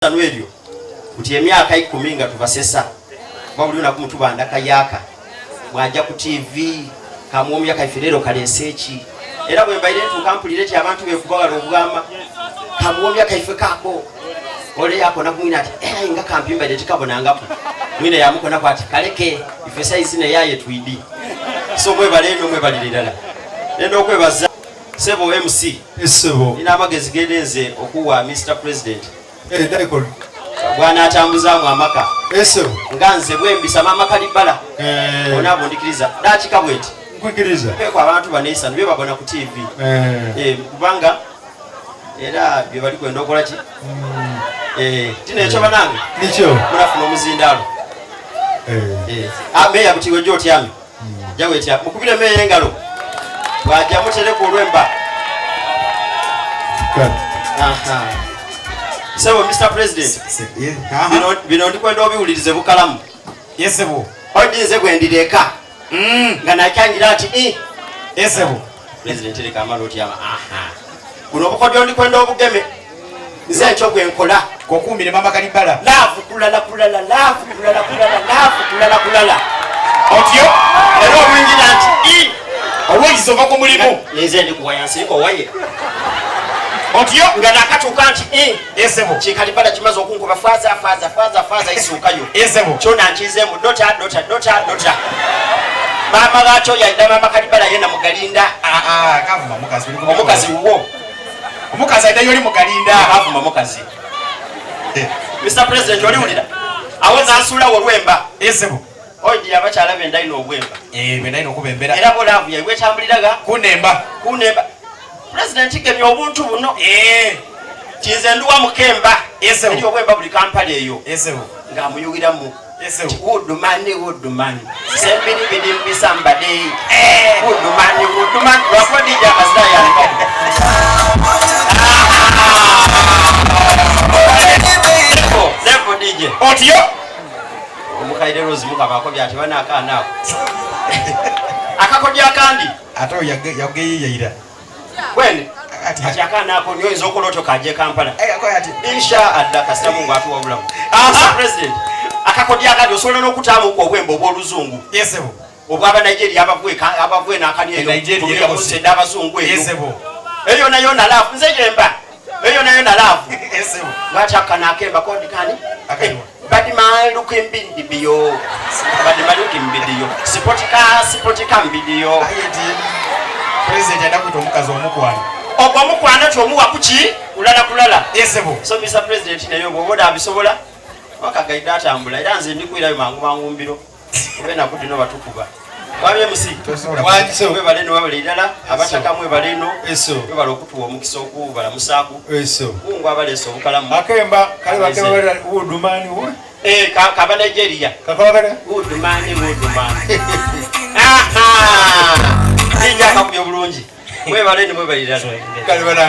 Esanu eryo buti emyaka ikumi nga tubasesa kuba buli lunaku mutubanda kayaaka mwaja ku TV kamwomya kaife leero kaleese eki era bwe mbaire ntuuka mpulire ti abantu bekuba wala obwama kamwomya kaife kaako ole yakona ku mwine ati eh, nga kampi mbaire tikabonangaku mwine yamukonaku ati kaleke ife saizi naye aye twidi so mwebale eno mwebalire irala nenda okwebaza sebo MC Esebo. Nina amagezi genenze okuwa Mr President. Eh, Daikon. Bwanatambuzaamu amaka. Esebo. Nga nze bwembisa mama Kalibbala. Eh. Onaabundikiriza. Dakika bweti. Nkwikiriza. Peeko abantu bano esanu bye babona ku TV. Eh. Eh, kubanga era bye bali kwenda okola ki? Mm. Eh, tino ekyo banange. Nikyo. Munafuna omuzindaalo. Eh. Eh. Ah, meya buti wejja otyame. Jawetya mukubire meeya engalo bwajja mutereko olwemba. Sebo Mr President, bino ndikwenda obiwulirize bukalamu. Yesebo. Odinze gwendireka mm. nga nakyangira ati Yesebo. President leka amala otyama. Aha. Buno obukodyo ndikwenda obugeme. Nze ekyo gwe nkola. Kokuumire mama Kalibbala. Laavu kulala kulala laavu kulala kulala laavu kulala kulala. Otyo era olwingira nti i olw'ekisa ova ku mulimu. Nze ndi kuwaya nsirika owaye. Otyo nga nakatuuka nti i esebo kikalibbala kimaze okunkuba faaza faaza faaza faaza isuukayo. Esebo kyona nkizeemu dota dota dota dota. Maama gaakyo yalina maama Kalibbala yena mugalinda. Ah, ah, kavuma mukazi. Omukazi wuwo. Omukazi alina yoli mugalinda. Avuma mukazi. Mr President oliwulira awo nansuulawo olwemba. Esebo. Oidi abakyala benda ino obwemba. Eh, benda ino okubembera. Era bo laavu yaibwe etambuliraga kunemba. Kunemba. President gemya obuntu buno. Eh. Tinze nduwa mukemba. Esebo. Eri obwemba buli Kampala eyo. Esebo. Ng'amuyugiramu. Esebo. Woodman, woodman. Sembiri bidi mbisambade. Eh. Woodman, woodman. Lwakuba DJ akazira yaleka. Levo, levo DJ. Otyo. Omukaire Rose mukaba akobye ati bana akaana ako. Akakodyo akandi. Ate oyo yageyiyaira. Kwene. Ati Ati akaana ako niyo oyinza okola otyo kaje Kampala. Eh, akoya ati. Insha Allah kasita Mungu atuwa obulamu. Mr. President, akakodyo akandi osobola n'okutaamu ku obwembe obw'oluzungu. Yesebo. Obwaba Nigeria abavuwe abavuwe n'akani eyo. E Nigeria Tubire ekabusi. mu nsi ed'abazungu eyo. Yesebo. Eyo nayo na love nze gyemba. Eyo nayo na love. Yesebo. Lwaki akano akemba kodi kani? Akaliwa. Badima lukimbindi biyo. Badima lukimbidiyo. Sipotika sipotika mbidiyo. Aye nti President anakwita omukazi omukwano. Ogwo omukwano kyomuwa kuki? Kulala kulala. Yesebo. So Mr. President naye bw'oba onabisobola wakagaidde atambula era nze ndikwirayo mangu mangu mbiro oba enaku dino batukuba. Mwami MC, Wangi. mwebale eno webale irala abataka mwebale eno Eso. mwebale okutuwa omukisa okubalamusaaku Eso. kungu abaleese obukalamu Akemba kale bakemba bali woodman wo. Eh, kaba Nigeria Kakola kale. Woodman woodman. Aha! Nija akakubye bulungi mwebale eno mwebale irala Kale bana.